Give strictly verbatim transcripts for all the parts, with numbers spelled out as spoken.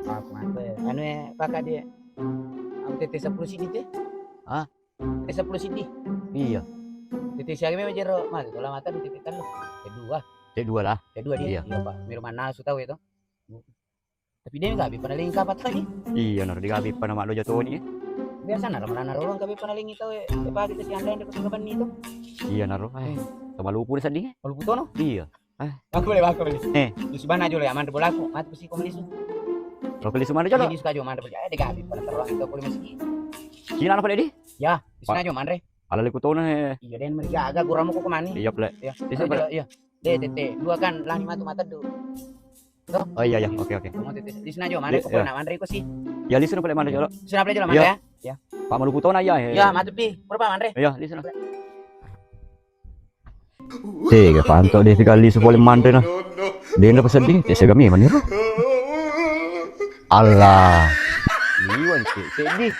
Maaf, maaf. Anu, eh, Pak Kadi, eh. Aku tete sepuluh sidi, teh. Hah? Eh, sepuluh sidi. Iya. Tete siaga memang jero, Mas. Kalau mata di tete tellu. Kedua. Kedua lah. Kedua dia. Iya. Iya, Pak. Miru manasu tahu itu. Tapi dia nggak bisa paling kapat lagi. Iya, naro di gabi pada mak dojo toni. Biasa naro mana naro orang gabi pada lagi tahu, eh, eh, Pak, kita si anda yang dekat itu. Iya, naro. Eh, sama lupu sedih. Kalau putono? Iya. Ah. Aku boleh, aku boleh. Eh. Di sebelah aja lo ya, mantu bolaku, mati pasti komisi. Lo ke lisu mana, Colo? Di suka juga mantu boleh. Eh, di gabi pada terang itu aku masih. Cina apa, Dedi? Ya, di sana juga manre. Ala liku tona, eh. Iya, den meriga aga guramu kok kemani. Iya, Plek. Iya. Di sana, Plek. Iya. Deh, tete, dua kan lani matu mata du. Oh iya, iya, oke, oke. Mau tete, di sana juga manre, iya, pokoknya iya. Manre kok sih. Ya, lisu apa, Plek, manre, Colo? Sana apa aja lah, iya. Manre ya. Iya. Pak Maluku tona ya. Iya, matu pi. Berapa manre? Iya, di sana. Tega panto de' kali sepole manre na. De' na peseddi, te sega memang niro. Allah. Liwan seddi.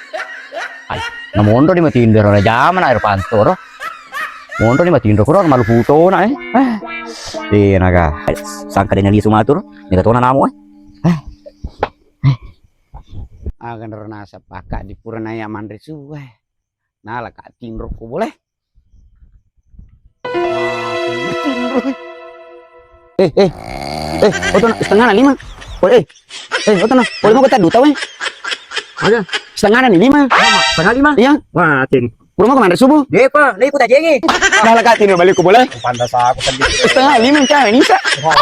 Ai, na monro di matindro na jaman air panto ro. Monro di matindro kuro malu putona, eh. Eh. De' naga. Sangka de' na lisu matur, mega tona namo, eh. Eh. Aga naro nasaba Pak Kadi pura naya manre su, eh. Nala ka tinro ko boleh. Tinro. Eh, eh. Eh, oto na, setengah na lima. Oh, eh. Eh, oto na. Boleh mau kita duta, weh? Ada. Setengah na ni lima. Setengah lima? Iya. Wah, tin. Pura mau kemana subuh? Dia apa? Lagi ku tajengi. Nala ka tinro balik ko boleh. Pantas aku tadi. Setengah lima, cah, ini, cah. Wah,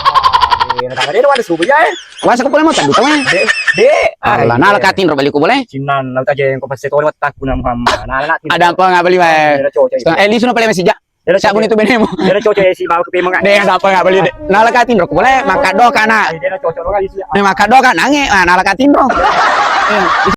iya, nah, dia ada subuh ya, eh. Wasa ko pole mau taddu tawwe. De', de'. Allah, nala ka tinro baliku boleh. Sinan, nau tajeng ko passe tole wattakku na Muhammad. Nala, nala tinro. Ada apa nggak beli, Pak? Dia cocok. Eh, lisu na pale masih ja. Dia cocok. Sabun itu benemu. Dia cocok ya si bawa ke pemang. De', ada apa nggak beli, de'? Nala ka tinro ko boleh, maka doka na. Dia cocok lo kan lisu. Nah, maka doka nange, ah, nala ka tinro. Eh,